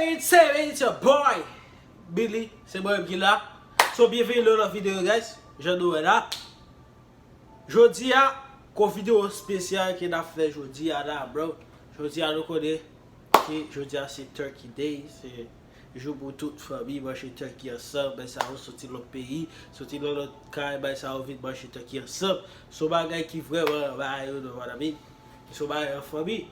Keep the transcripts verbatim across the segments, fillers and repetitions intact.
It's, it's your boy Billy, se mwen menm ki la. So, byenveni nan lòt videyo, guys. Jan nou wè la, jodi a, gon videyo espesyal ke n ap fè jodi a la, bro. Jodi a, nou konnen ke jodi a se Turkey Day, se jou pou tout fanmi manje turkey ansanm, men sa yo soti lòt peyi, soti nan lòt kay, bay sa yo vin manje turkey ansanm. Se yon bagay ki vrèman, bagay yo, nou, mon ami. Se yon bagay an fanmi.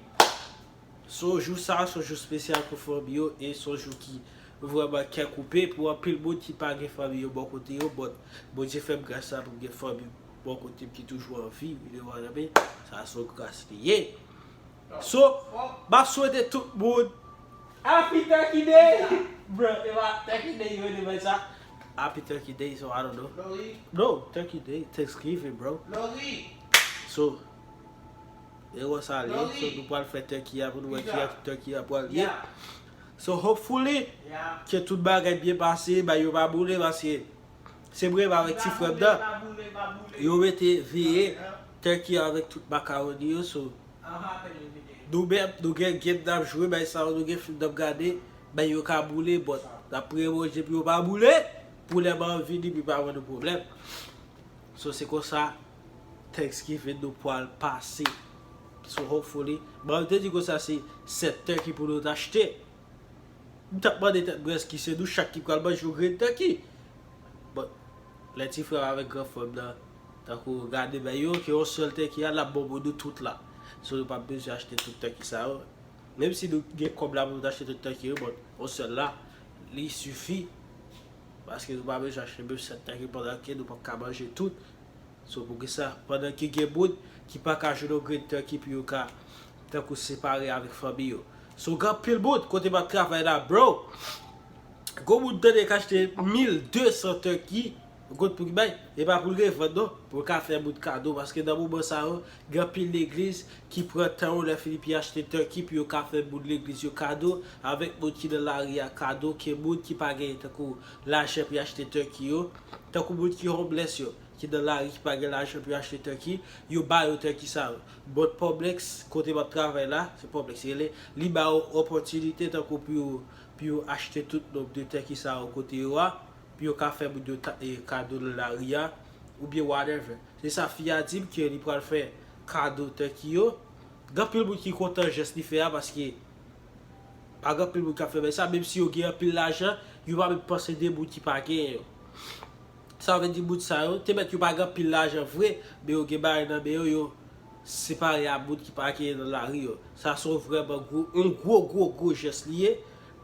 So, jou sa, se yon jou espesyal pou fanmi yo, e se yon jou ki vrèman kè koupe pou anpil moun ki pa gen fanmi yo bò kote yo, but Bondye fè m gras sa pou m gen fanmi bò kote m ki toujou an vi, you know what I mean? Sa se yon gras li ye. So, m ap swete tout moun Happy Turkey Day! Bro, e pa Turkey Day yo rele bay sa. Happy Turkey Day, so I don't know. No, Turkey Day, Thanksgiving, bro. So, e wè sa li ye. So, nou pral fè turkey a pou nou wè ki turkey a pral ye. So, hopefully, ke tout bagay byen pase, bay yo pa boule, paske se mwen menm avèk ti frè m nan, yo rete veye turkey avèk tout makawoni yo, so, nou menm, nou gen game n ap jwe, bay sa yo, nou gen fim n ap gade, bay yo ka boule, but n ap priye Bondye pou yo pa boule, pou lè m anvi li, pou pa ban nou pwoblèm. So, se konsa, Thanksgiving nou pral pase. So, hopefully, bon, yo te di konsa se sèt turkey pou nou t achte. M t ap mande tèt mwen èske se nou chak ki pral manje yon grenn turkey. But, lè ti frè m avèk gran frè m nan, tankou gade bay yo, ke yon sèl turkey a, l ap bon pou nou tout la. So, nou p ap bezwen achte tout turkey sa yo. Menm si nou gen kòb la pou nou t achte tout turkey yo, but yon sèl la, li sifi. Paske nou pa bezwen achte menm sèt turkey pandan ke nou p ap ka manje tout. So, poukisa, pandan ke gen moun ki pa ka jwenn yon grenn turkey pou yo ka, tankou, separe avèk fanmi yo. So, gen anpil moun, kote m ap travay la, bro, gon moun tande k achte mil de san turkey, gon pou ki bay, e pa pou l revann non, pou l ka fè moun kado, paske nan moman sa yo, gen anpil legliz ki pran tan yo lè fini pou y achte turkey pou yo ka fè moun legliz yo kado, avèk moun ki nan lari a kado, ke moun ki pa gen tankou lajan pou y achte turkey yo, tankou moun ki homeless yo, ki nan lari ki pa gen lajan pou yo achte turkey, yo ba yo turkey sa yo. But Publix, kote m ap travay la, se Publix li rele, li ba yo opòtinite tankou pou yo, pou yo achte tout nonb de turkey sa yo kote yo a, pou yo ka fè moun yo ta- e, kado nan lari a, oubyen whatever. Se sa fi a di m ke li pral fè kado turkey yo. Gen anpil moun ki kontan jès li fè a, paske pa gen anpil moun k ap fè bagay sa, menm si yo gen anpil lajan, yo pa menm panse de moun ki pa genyen yo. Sa vle di moun sa yo, te mèt yo pa gen anpil lajan vre, men yo gen bagay nan men yo, yo separe a moun ki pa genyen nan lari yo. Sa se yon vrèman gwo, yon gwo, gwo, gwo jès li ye,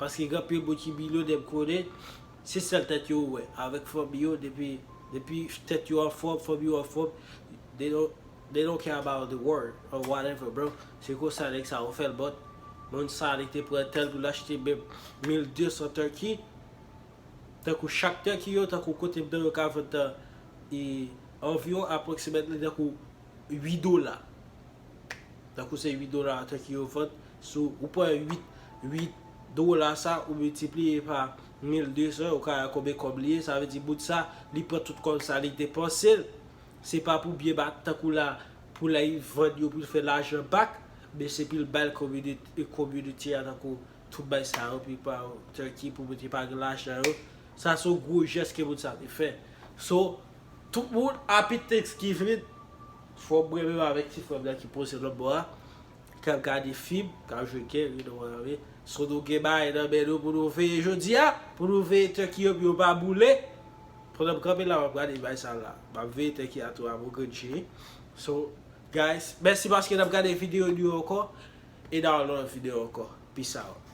paske gen anpil moun ki milyonè m konnen, se sèl tèt yo wè, avèk fanmi yo, depi, depi tèt yo anfòm, fanmi yo anfòm, they don't, they don't care about the world or whatever, bro. Se konsa nèg sa yo fè l, but moun sa li te pran tan l pou l achte menm mil de san turkey. Tankou chak turkey yo, tankou kote m nan yo ka vann nan, e, anviwon approximately tankou uit dola. Tankou se uit dola turkey yo vann, si w pran uit, uit dola sa, ou miltipliye pa mil de san, ou ka wè konbyen kòb li ye, sa vle di moun sa, li pran tout kòb sa, li depanse l. Se pa pou byen bat tankou la, pou lè li vann yo, pou l fè lajan back, men se pou l bay community, community a tankou tout bay sa yo, pou pa turkey, pou moun ki pa gen lajan yo. Sa se yon gwo jès ke moun sa te fè. So, tout moun, happy Thanksgiving. Fò mwen menm avèk ti frè m nan ki poze lòt bò a, k ap gade fim, k ap jwe game, you know what I mean. So, nou gen bagay nan men nou pou nou veye jodi a, pou nou veye turkey yo, pou yo pa boule. Pandan m kanpe la, m ap gade bay sa la. M ap veye turkey a tou a, mon grenn cheri. So, guys, mèsi paske n ap gade videyo nou yo ankò. E nan yon lòt videyo ankò. Peace out.